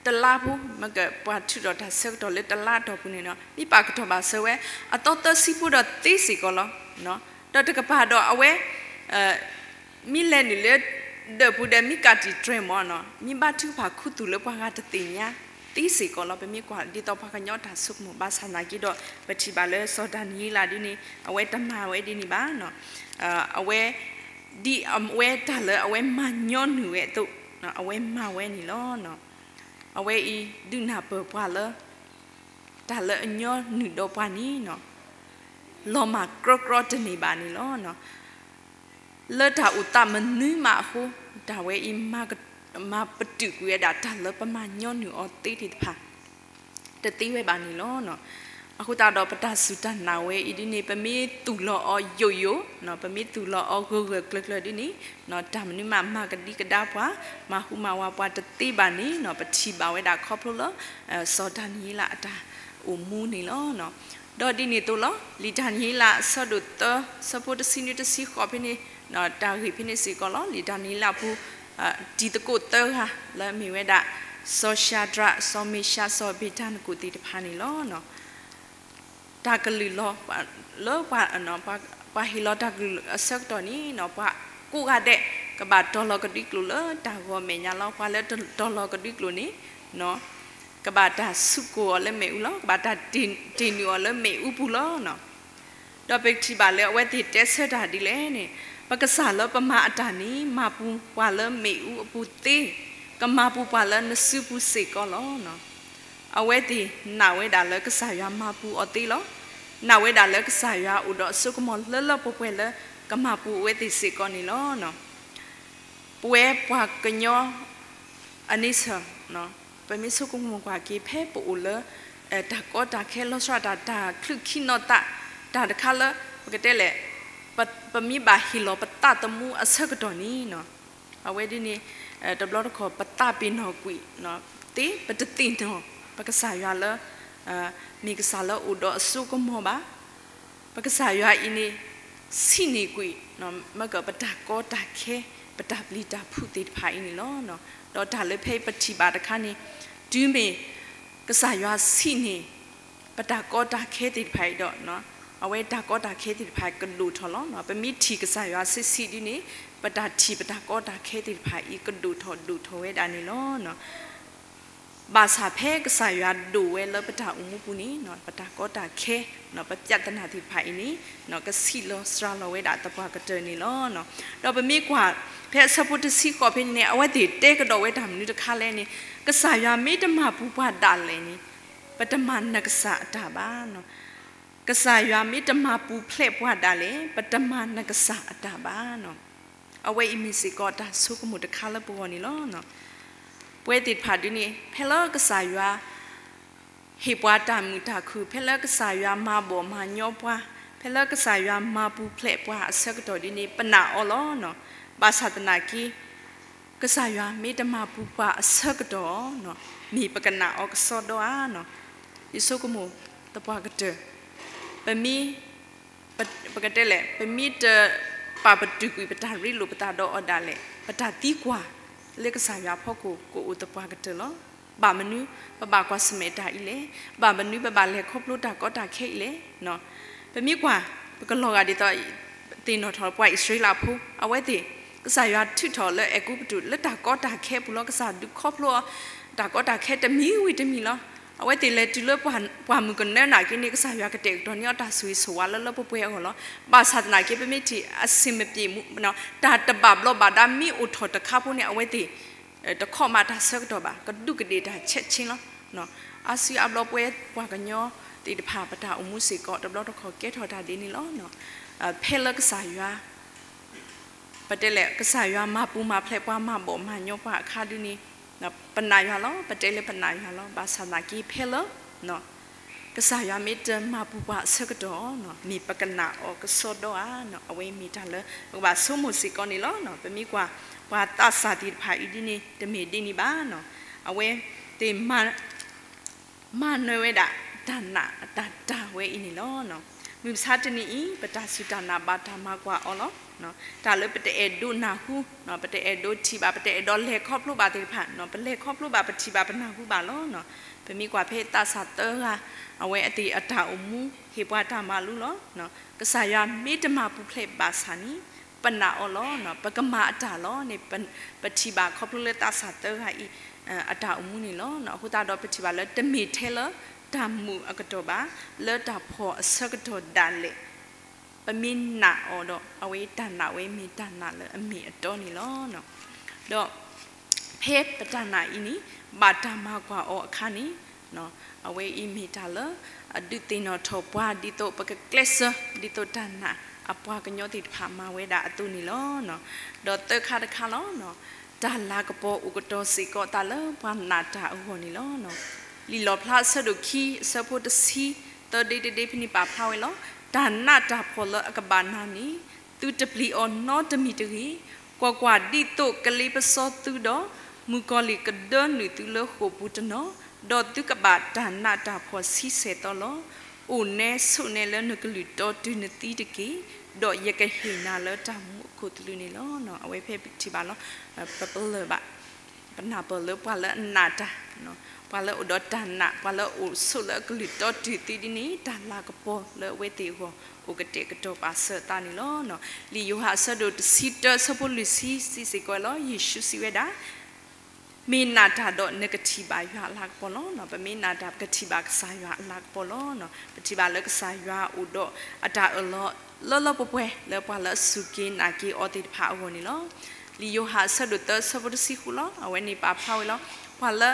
တလါဖိ မ့ၢ်ကပှၤထုးထီၣ်တၢ်ဆၢကတီၢ်လၢတလါအတီၢ်ပူၤန့ၣ်နီၤ မ့ၢ်ပာ်ကတီၢ်ပာ်စၢၤဝဲ အသီသၢဆံဖိဒီးသ့စ့ၢ်ကီးလီၤ. ဒီးတကပၤဒီးအဝဲ မ့ၢ်လဲၤနုာ်လၢ ဒၢးပူၤဒီးမ့ၢ်ကးတံာ်တြဲၤမၢ်နီၤ မ့ၢ်ဘါထုကဖၣ်ခူသူၣ်လၢပှၤဂၤတသ့ၣ်ညါသ့စ့ၢ်ကီးလီၤ. ပမ့ၢ်ကွၢ်ဒ်သိးပှၤကညီတၢ်ဆိကမိၣ် ဘၣ်ဆၣ်သနာ်က့ဒီး ပထံၣ်ဘၣ်လၢစီၤဒၤနံးယ့လးဒ်န့ၣ် အဝဲတမၤဝဲဒ်န့ၣ်ဘၣ်. အဝဲ ဒ်အဝဲတၢ်လၢအဝဲမၤညီနုၢ်ဝဲအသိး အဝဲမၤဝဲန့ၣ်လီၤ. အဝဲအံၤဒုးနၢ်ပၢၢ်ပှၤလၢ တၢ်လၢအညီနုၢ်ဒီးပှၤန့ၣ် လီၤမၢ်ကြီကြီတန့ၢ်ဘၣ်န့ၣ်လီၤ. လၢတၢ်အိၣ်သးမနုၤမးအဃိ တၢ်ဝဲအံၤ မၤပတုာ်ကွံာ်ဝဲဒၣ်တၢ်လၢပမၤညီနုၢ်အီၤသ့သ့ၣ်တဖၣ် တသ့ဝဲဘၣ်န့ၣ်လီၤ. အဃိသတးဒီးပတၢ်စူၢ်တၢ်နာ်ဝဲအံၤဒ်န့ၣ် ပမ့ၢ်သူၣ်လီၤအီၤယိာ်ယိာ် ပမ့ၢ်သူၣ်လီၤအီၤဂၢၢ်ဂၢၢ်ကျၢၤကျၢၤဒ်န့ၣ် တၢ်မနုၤမးမၤကဒံကဒါပှၤ မၤဟူးမၤဝးပှၤတသ့ဘၣ်န့ၣ် ပထံၣ်ဘၣ်ဝဲဒၣ်ခီဖျိလၢ စီၤဒၤနံးယ့လးအတၢ်အိၣ်မူန့ၣ်လီၤ. ဒီးဒ်န့ၣ်အသိးလီၤ လံာ်ဒၤနံးယ့လးအဆၢဒိၣ်သၢ ဆၢဖိတဆံနွံတဆံဃိးဖဲန့ၣ် တၢ်ဂ့ၢ်ဖဲန့ၣ်စ့ၢ်ကီးလီၤ. လံာ်ဒၤနံးယ့လးအပူၤ တံၤသကိးသၢဂၤလၢအမ့ၢ်ဝဲဒၣ် စီၤၡၤဒြး စီၤမ့ၡး စီၤအဘ့းနကိၤသ့ၣ်တဖၣ်န့ၣ်လီၤ. တၢ်ကလုၢ်လီၤ လၢပှၤ ပှၤဟ့ၣ်လီၤတၢ်ကလုၢ်အဆၢကတီၢ်န့ၣ် ပှၤကိးဂၤဒဲး ကဘၣ်တီၤလီၤကဒွံကျိာ်လၢတၢ်ဂီၤမဲာ်ညါလီၤ. ပှၤလၢတတီၤလီၤကဒွံကျိာ်န့ၣ် ကဘၣ်တၢ်ဆူးကိၢ်အီၤလၢမ့ၣ်အူလီၤ. ကဘၣ်တၢ်တ့ၢ်နုာ်အီၤလၢမ့ၣ်အူပူၤလီၤ. ဒီးပထံၣ်ဘၣ်လၢအဝဲသ့ၣ်တဲဆၢတၢ်ဒ်လဲၣ်န့ၣ် ပကစၢ်လၢပမၤအတၢ်န့ၣ် မၤပူၤပှၤလၢမ့ၣ်အူအပူၤသ့, ကမၤပူၤပှၤလၢနစုပူၤစ့ၢ်ကီးလီၤ. အဝဲသ့ၣ်နာ်ဝဲဒၣ်လၢကစၢ်ယွၤမၤပူၤအီၤသ့လီၤ. နာ်ဝဲဒၣ်လၢကစၢ်ယွၤအိၣ်ဒီးအစိကမီၤလၢလၢပှဲၤပှဲၤလၢ ကမၤပူၤအဝဲသ့ၣ်စ့ၢ်ကီးန့ၣ်လီၤ. ပဝဲပှၤကညီ အန့ဆၢၣ် ပမ့ၢ်ဆိကမိၣ်ကွၢ်က့ၤ ဖဲပအိၣ်လၢ တၢ်ကီတၢ်ခဲလီၤဆီဒၣ်တၢ် တၢ်ချုးခံနီၤသး တၢ်တခါလၢ ပကတဲလဲၣ် ပမ့ၢ်ဘၣ်ဟ့ၣ်လီၤပသးသမူအဆၢကတီၢ်န့ၣ် အဝဲဒ်န့ၣ် တဘျီတခီၣ် ပသးပ့ၤနီၣ်ကွံာ်သ့ ပတသ့ၣ်နီၣ် ပကစၢ်ယွၤလၢ မ့ၢ်ကစၢ်လၢအိၣ်ဒီးအစိကမီၤဘၣ်. ပကစၢ်ယွၤအံၤန့ၣ် ဆံးန့ၢ်ကွံာ် မ့ၢ်ကပတၢ်ကီတၢ်ခဲ ပတၢ်ပျံၤတၢ်ဖုးသ့ၣ်တဖၣ်အံၤန့ၣ်လီၤ. ဒီးတၢ်လၢဖဲပထံၣ်ဘၣ်တခါန့ၣ် တုၤမ့ၢ် ကစၢ်ယွၤဆံးန့ၢ် ပတၢ်ကီတၢ်ခဲသ့ၣ်တဖၣ်အံၤဒီး အဝဲတၢ်ကီတၢ်ခဲသ့ၣ်တဖၣ်ကဒိၣ်ထီၣ်လီၤ. ပမ့ၢ်ထံၣ်ကစၢ်ယွၤဆံးဆံးဒ်န့ၣ် ပတၢ်ထံၣ်ပတၢ်ကီတၢ်ခဲသ့ၣ်တဖၣ်အံၤ ကဒိၣ်ထီၣ်ဒိၣ်ထီၣ်ဝဲဒၣ်န့ၣ်လီၤ. ဘၣ်ဆၣ်ဖဲကစၢ်ယွၤဒိၣ်ဝဲလၢပတၢ်အိၣ်မူပူၤန့ၣ် ပတၢ်ကီတၢ်ခဲ ပပြဿနာသ့ၣ်တဖၣ်အံၤန့ၣ် ကဆံးလီၤစှၤလီၤဝဲဒၣ်သပှၢ်ကတၢၢ်န့ၣ်လီၤ. ဒီးပမ့ၢ်ကွၢ် ဖဲအဆၢဖိတဆံဃိးဖဲန့ၣ်န့ၣ် အဝဲသ့ၣ်တဲကဒီးဝဲတၢ်မနုၤတခါလဲၣ်န့ၣ် ကစၢ်ယွၤမ့ၢ်တမၤပူၤပှၤဒၣ်လဲာ်န့ၣ် ပတမၤနကစၢ်အတၢ်ဘၣ်. ကစၢ်ယွၤမ့ၢ်တမၤပူၤဖျဲးပှၤဒၣ်လဲာ် ပတမၤနကစၢ်အတၢ်ဘၣ်. အဝဲအံၤမ့ၢ်စ့ၢ်ကီးတၢ်ဆိကမိၣ်တခါလၢပဂီၢ်န့ၣ်လီၤ. ပဝဲသ့ၣ်တဖၣ်ဒ်န့ၣ် ဖဲလၢကစၢ်ယွၤ ဟ့ၣ်ပှၤတၢ်မုာ်တၢ်ခုၣ် ဖဲလၢကစၢ်ယွၤမၤဘီၣ်မၤညီပှၤ ဖဲလၢကစၢ်ယွၤမၤပူၤဖျဲးပှၤအဆၢကတီၢ်ဒ်န့ၣ် ပနာ်အီၤလီၤ. ဘၣ်ဆၣ်သနာ်က့ ကစၢ်ယွၤမ့ၢ်တမၤပူၤပှၤအဆၢကတီၢ် မ့ၢ်ပကနာ်အီၤကစီဒီဧါ. ယဆိကမိၣ်သပှၢ်ကတၢၢ် ပမ့ၢ် ပကတဲလဲၣ် ပမ့ၢ်တပာ်ပတုာ်ကွံာ်ပတၢ်ရ့လိာ်ပသးဒီးအီၤဒၣ်လဲာ် ပတၢ်သံကွၢ်လၢကစၢ်ယွၤဖီခိၣ်ကအိၣ်သပှၢ်ကတၢၢ်လီၤ. ဘၣ်မနုၤ ပဘၣ်ကွၢ်ဆၢၣ်မဲာ်တၢ်အံၤလဲၣ်, ဘၣ်မနုၤပဘၣ်လဲၤခီဖျိတၢ်ကီတၢ်ခဲအံၤလဲၣ်. ပမ့ၢ်ကွၢ် ပကလီၤဂာ်ဒ်သိး သ့ၣ်နီၣ်ထီၣ်ပှၤအံၣ်စရ့လးဖိ အဝဲသ့ၣ် ကစၢ်ယွၤထုးထီၣ်လၢအဲၤကူပတူး လၢတၢ်ကီတၢ်ခဲအပူၤလီၤ. ကစၢ်ဒုးခီဖျိအီၤ တၢ်ကီတၢ်ခဲတမံၤဝံၤတမံၤလီၤ. အဝဲသ့ၣ်လဲၤတုၤလၢပှၢ်မုၢ်ကနၢနာ်က့န့ၣ် ကစၢ်ယွၤကတဲာ်ကတီၤန့ၢ်အီၤတၢ်ဆိၣ်ဂ့ၤဆိၣ်ဝါလၢလၢပှဲၤပှဲၤအဂီၢ်လီၤ. ဘၣ်ဆၣ်သနာ်က့ ပမ့ၢ်ထံၣ်အဆ့ၣ်မပ့ၣ်မူ တၢ်တဘၣ်ဘျီးဘၣ်ဒါမ့ၢ်အိၣ်ထီၣ်တခါဖိန့ၣ် အဝဲသ့ၣ် တခီမးတၢ်ဆၢကတီၢ်ဘၣ် ကဒူးကဒ့ၣ်တၢ်ဆဲးဆ့လီၤ. အါစုအါဘျီပဝဲပှၤကညီသ့ၣ်တဖၣ် ပတၢ်အိၣ်မူစ့ၢ်ကီး တဘျီတခီၣ်ကဲထီၣ်တၢ်ဒ်န့ၣ်လီၤ. ဖဲလၢကစၢ်ယွၤ ပတဲလဲၣ် ကစၢ်ယွၤမၤပူၤမၤဖျဲးပှၤ မၤဘီၣ်မၤညီပှၤအခါဒုန့ၣ် ပနာ်ယွၤလီၤ. ပတဲလၢပနာ်ယွၤလီၤ. ဘၣ်ဆၣ်သနာ်က့ဖဲလၢ ကစၢ်ယွၤမ့ၢ်တမၤပူၤပှၤအဆၢကတီၢ် မ့ၢ်ပကနာ်အီၤကစီဒီဧါ. အဝဲမ့ၢ်တၢ်လၢ ပကဘၣ်ဆိကမိၣ်စ့ၢ်ကီးန့ၣ်လီၤ. ပမ့ၢ်ကွၢ် ပှၤသးစၢ်သ့ၣ်တဖၣ်အံၤဒ်န့ၣ် တမ့ၢ်ဒ်န့ၣ်ဘၣ်. အဝဲသ့ၣ် မၤနၢၤဝဲဒၣ် တၢ်နာ်အတၢ်တၢ်ဝဲအံၤန့ၣ်လီၤ. မုၢ်မဆါတနံၤအံၤ ပတၢ်စူၢ်တၢ်နာ်ဘၣ်တၢ်မၤကွၢ်အီၤလီၤ. တၢ်လၢပတအဲၣ်ဒိးနၢ်ဟူ ပတအဲၣ်ဒိးထံၣ်ဘၣ် ပတအဲၣ်ဒိးလဲၤခီဖျိဘၣ်သ့ၣ်တဖၣ် ပလဲၤခီဖျိဘၣ် ပထံၣ်ဘၣ်ပနၢ်ဟူဘၣ်လီၤ. ပမ့ၢ်ကွၢ်ဖဲသးစၢ်သၢဂၤ အဝဲအသ့ၣ်အတၢ်အိၣ်မူ ဟ့ၣ်ပှၤတၢ်မၤလိလီၤ. ကစၢ်ယွၤမ့ၢ်တမၤပူၤဖျဲးဘၣ်ဆၣ်န့ၣ် ပနာ်အီၤလီၤ. ပကမၤအတၢ်လီၤန့ၣ် ပထံၣ်ဘၣ်ခီဖျိလၢသးစၢ်သၢဂၤအံၤ အတၢ်အိၣ်မူန့ၣ်လီၤ. အဃိသတးဒီးပထံၣ်ဘၣ်လၢတမ့ၢ်ထဲလၢတၢ်မုာ်အကတီၢ်ဘၣ်, လၢတၢ်ဖှီၣ်အဆၢကတီၢ်ဒၣ်လဲာ် ပမ့ၢ်နာ်အီၤဒီး အဝဲတၢ်နာ်ဝဲမ့ၢ်တၢ်နာ်လၢအမ့ၢ်အတီန့ၣ်လီၤ. ဒီးဖဲပတၢ်နာ်အံၤန့ၣ် ဘၣ်တၢ်မၤကွၢ်အီၤအခါန့ၣ် အဝဲအံၤမ့ၢ်တၢ်လၢ အဒုးသ့ၣ်နီၣ်ထီၣ်ပှၤ ဒ်သိးပကကျဲးစၢး ဒ်သိးတၢ်နာ်အပှၤကညီသ့ၣ်တဖၣ်မၤဝဲဒၣ်အသိးန့ၣ်လီၤ. ဒီးသၢခါတခါလီၤ. တၢ်လၤကပီၤအိၣ်ကတီၢ်စ့ၢ်ကီးသးလၢပှၤနာ်တၢ်အဂီၢ်န့ၣ်လီၤ. လံာ်လီၣ်ဖျါအဆၢဒိၣ်ခံ အဆၢဖိတဆံသၢ ဒ့တဒ့ဖဲန့ၣ်ပာ်ဖျါဝဲလီၤ. တၢ်နးတၢ်ဖှီၣ်လၢအကဘၣ်နၤန့ၣ် သုတပျံၤအီၤနီတမံၤတဂ့ၤ. ကွၢ်ကွၢ်, ဒ်သိးကလ့ပစီသုဒီး မုၣ်ကီၤလံၢ်ကဒၢနုာ်သုလၢဃိာ်ပူၤတနီၤ, ဒီးသုကဘၣ်တၢ်နးတၢ်ဖှီၣ်ဆံဆဲၣ်သီလီၤ. အိၣ်နဲဆိးနဲလၢနကလုၢ်တီတုၤနသံတက့ၢ်, ဒီးယကဟ့ၣ်နၤလၢတၢ်မူအခိၣ်သလုးန့ၣ်လီၤ. အဝဲဖဲပထံၣ်ဘၣ်လီၤ. ပပလၢၢ်ဘၣ် ပနၢ်ပၢၢ်လၢပှၤလၢအနာ်တၢ်, ပှၤလၢအအိၣ်ဒီးတၢ်နာ်, ပှၤလၢအအိၣ်ဆိးလၢအကလုၢ်တီတုၤသံဒ်န့ၣ် တၢ်လၤကပီၤလၢအဝဲသ့ၣ်အဂီၢ် အိၣ်ကတဲာ်ကတီၤပာ်စၢၤသးန့ၣ်လီၤ. လံာ်ယိၤဟၣ်အဆၢဒိၣ်တဆံတၢ အဆၢဖိလွံၢ်ဆံ စံးစ့ၢ်ကီးလီၤ. ယ့ၣ်ၡူးစံးဝဲဒၣ် မ့ၢ်နာ်တၢ်ဒီးနကထံၣ်ဘၣ်ယွၤအလၤကပီၤလီၤ. ပမ့ၢ်နာ်တၢ် ပကထံၣ်ဘၣ်ကစၢ်ယွၤအလၤကပီၤလီၤ. ပထံၣ်ဘၣ်လၢကစၢ်ယွၤအိၣ်ဒီးအတၢ်အၢၣ်လီၤလၢလၢပှဲၤပှဲၤ လၢပှၤလၢအစူၢ်က့ၤနာ်က့ၤအီၤသ့ၣ်တဖၣ်အဂီၢ်န့ၣ်လီၤ. လံာ်ယိၤဟၣ်အဆၢဒိၣ်သၢ အဆၢဖိတဆံဃုလီၤ. အဝဲန့ၣ်ပာ်ဖျါဝဲလီၤ. ပှၤလၢ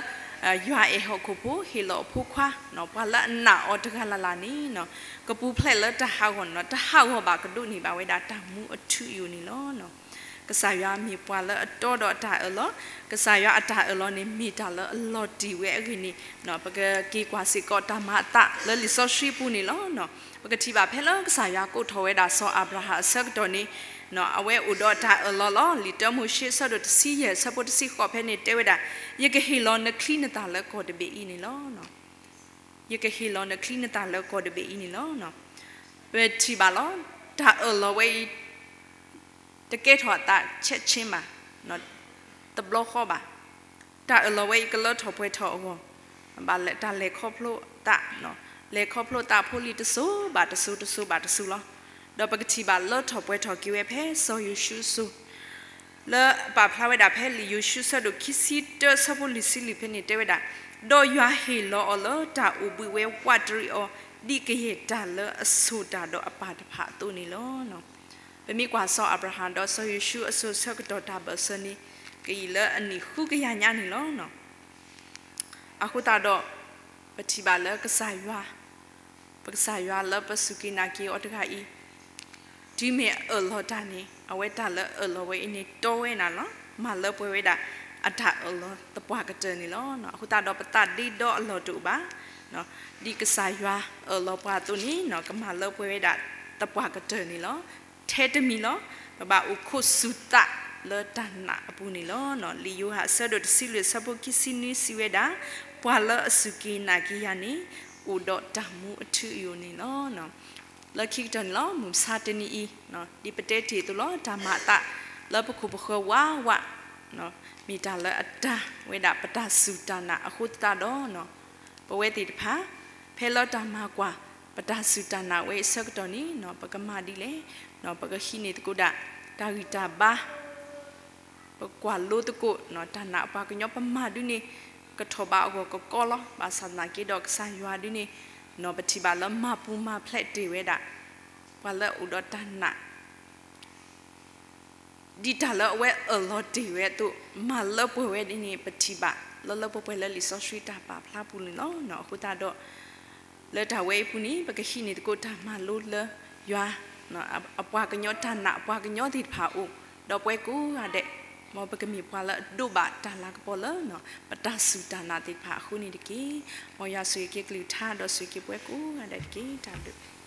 ယွၤအဲၣ်ဟီၣ်ခိၣ်ဖိ ဟ့ၣ်လီၤအဖိခွါ, ပှၤလၢအနာ်အီၤတဂၤလၢ်လၢ်န့ၣ် ကပူၤဖျဲးလၢတၢ်ဟးဂီၤန့ၣ်လီၤ. တၢ်ဟးဂီၤဘၣ်ကဒိးန့ၢ်ဘၣ်ဝဲဒၣ်တၢ်မူအထူအယိာ်န့ၣ်လီၤ. ကစၢ်ယွၤမ့ၢ်ပှၤလၢအတီဒီးအတၢ်အၢၣ်လီၤ, ကစၢ်ယွၤအတၢ်အၢၣ်လီၤန့ၣ် မ့ၢ်တၢ်လၢအလီၤတံၢ်ဝဲအဂ့ၢ်န့ၣ် ပကက့ၤကွၢ်စ့ၢ်ကီးတၢ်မၤအသးလၢလံာ်စီဆှံပူၤန့ၣ်လီၤ. ပကထံၣ်ဘၣ်ဖဲလၢကစၢ်ယွၤကိးထီၣ်ဝဲဒၣ်စီၤအၤဘြၤဟၣ်အဆၢကတီၢ်န့ၣ် အဝဲအိၣ်ဒီးတၢ်အၢၣ်လီၤလီၤ. လံာ်တၢမိၤၡ့အဆၢဒိၣ်တဆံယဲၢ် အဆၢဖိတဆံဃိးဖဲန့ၣ်တဲဝဲဒၣ်, ယကဟ့ၣ်လီၤနချံနသၣ်လၢကီၢ်တဘ့ၣ်အံၤန့ၣ်လီၤ. ယကဟ့ၣ်လီၤနချံနသၣ်လၢကီၢ်တဘ့ၣ်အံၤန့ၣ်လီၤ. ပထံၣ်ဘၣ်လီၤ. တၢ်အၢၣ်လီၤဝဲအံၤ တကဲထီၣ်အသးဆဲးဆ့ဘၣ်, တဘျီဃီဘၣ်. တၢ်အၢၣ်လီၤဝဲအံၤကလၢထီၣ်ပှဲၤထီၣ်အဂီၢ်, ဘၣ်လၢတၢ်လဲၤခီဖျိသး, လဲၤခီဖျိသးဖိလံၤတစိၤဘၣ်တစိၤ တစိၤဘၣ်တစိၤလီၤ. ဒီးပကထံၣ်ဘၣ်လၢထီၣ်ပှဲၤထီၣ်က့ၤဝဲဖဲစီၤယိၤၡူအစိၤ လၢပာ်ဖျါဝဲဒၣ်ဖဲလံာ်ယိၤၡူအဆၢဒိၣ်ခံဆံတၢ အဆၢဖိလွံၢ်ဆံလွံၢ်ဖဲန့ၣ်တဲဝဲဒၣ်, ဒီးယွၤဟ့ၣ်လီၤအီၤလၢတၢ်အိၣ်ဘှံးဝဲဝးတရံးအီၤ ဒ်ကယဲၢ်တၢ်လၢအဆိၣ်တၢ်ဒီးအပၢ်တဖၣ်အသိးန့ၣ်လီၤ. ပမ့ၢ်ကွၢ်စီၤအၤဘြၤဟၣ်ဒီးစီၤယိၤၡူအစိၤဆၢကတီၢ်တၢ်ဘၢၣ်စၢၤန့ၣ် ကအံၤလၢအနံၣ်ဃုကယၤညါန့ၣ်လီၤ. အဃိသတးဒီး ပထံၣ်ဘၣ်လၢကစၢ်ယွၤ ပကစၢ်ယွၤလၢပစူၢ်က့ၤနာ်က့ၤအီၤတဂၤအံၤ တုၤမ့ၢ်အအၢၣ်လီၤတၢ်န့ၣ် အဝဲတၢ်လၢအအၢၣ်လီၤဝဲအံၤန့ၣ် တီဝဲနၤလီၤ. မၤလၢပှဲၤဝဲဒၣ်အတၢ်အၢၣ်လီၤသပှၢ်ကတၢၢ်န့ၣ်လီၤ. အဃိသတးဒီးပသးဒ့ဒီအလီၢ်တအိၣ်ဘၣ်. ဒ်ကစၢ်ယွၤအၢၣ်လီၤပှၤအသိးန့ၣ် ကမၤလၢပှဲၤဝဲဒၣ်သပှၢ်ကတၢၢ်န့ၣ်လီၤ. ထဲတမံၤလီၤ. ပဘၣ်အိၣ်ခိးစူၤသးလၢတၢ်နာ်အပူၤန့ၣ်လီၤ. လံာ်ယိၤဟၣ်အဆၢဒိၣ်တဆံလွံၢ်အဆၢဖိခံဆံနွံစံးဝဲဒၣ်, ပှၤလၢအစူၢ်က့ၤနာ်က့ၤယၤန့ၣ် အိၣ်ဒီးတၢ်မူအထူအယိာ်န့ၣ်လီၤ. လၢခံကတၢၢ်န့ၣ်လီၤ. မုၢ်မဆါတနံၤအံၤ ဒ်ပတဲတ့ၢ်အသိးလီၤ. တၢ်မၤအသးလၢပခိၣ်ပဃၢၤဝးဝး မ့ၢ်တၢ်လၢအတၢ်ဝဲဒၣ်ပတၢ်စူၢ်တၢ်နာ်အဃိသတးဒီး ပဝဲသ့ၣ်တဖၣ် ဖဲလၢတၢ်မၤကွၢ် ပတၢ်စူၢ်တၢ်နာ်ဝဲအံၤအဆၢကတီၢ်န့ၣ် ပကမၤဒ်လဲၣ်. ပကဟံးန့ၢ်သကိးဒၣ် တၢ်ဂံၢ်တၢ်ဘါ ပကွၢ်လိသကိး တၢ်နာ်အပှၤကညီ ပမၤဒ်န့ၣ် ကထီၣ်ဘးအဂီၢ်ကကီလီၤ. ဘၣ်ဆၣ်သနာ်က့ဒီး ကစၢ်ယွၤဒ်န့ၣ် ပထံၣ်ဘၣ်လၢမၤပူၤမၤဖျဲးတ့ၢ်ဝဲဒၣ် ပှၤလၢအအိၣ်ဒီးတၢ်နာ် ဒ်တၢ်လၢအဝဲအၢၣ်လီၤတ့ၢ်ဝဲအသိး မၤလၢပှဲၤဝဲဒ်န့ၣ် ပထံၣ်ဘၣ်လၢလၢပှဲၤပှဲၤလၢလံာ်စီဆှံတၢ်ပာ်ဖျါပူၤန့ၣ်လီၤ. အဃိသတးဒီး လၢတၢ်ဝဲအံၤပူၤန့ၣ် ပကဟံးန့ၢ်သကိးတၢ်မၤလိလၢယွၤ အပှၤကညီတၢ်နာ်အပှၤကညီသ့ၣ်တဖၣ်အအိၣ်, ဒီးပဝဲကိးဂၤဒဲး မ်ပကမ့ၢ်ပှၤလၢအဒိးဘၣ်တၢ်လၤကပီၤလၢ ပတၢ်စူၢ်တၢ်နာ်သ့ၣ်တဖၣ်အဃိန့ၣ်တက့ၢ်. မ်ယွၤဆိၣ်ဂ့ၤက့ၤကလုၢ်ကထါ ဒီးဆိၣ်ဂ့ၤက့ၤပဝဲကိးဂၤဒဲးတက့ၢ်. တၢ်ဘျုး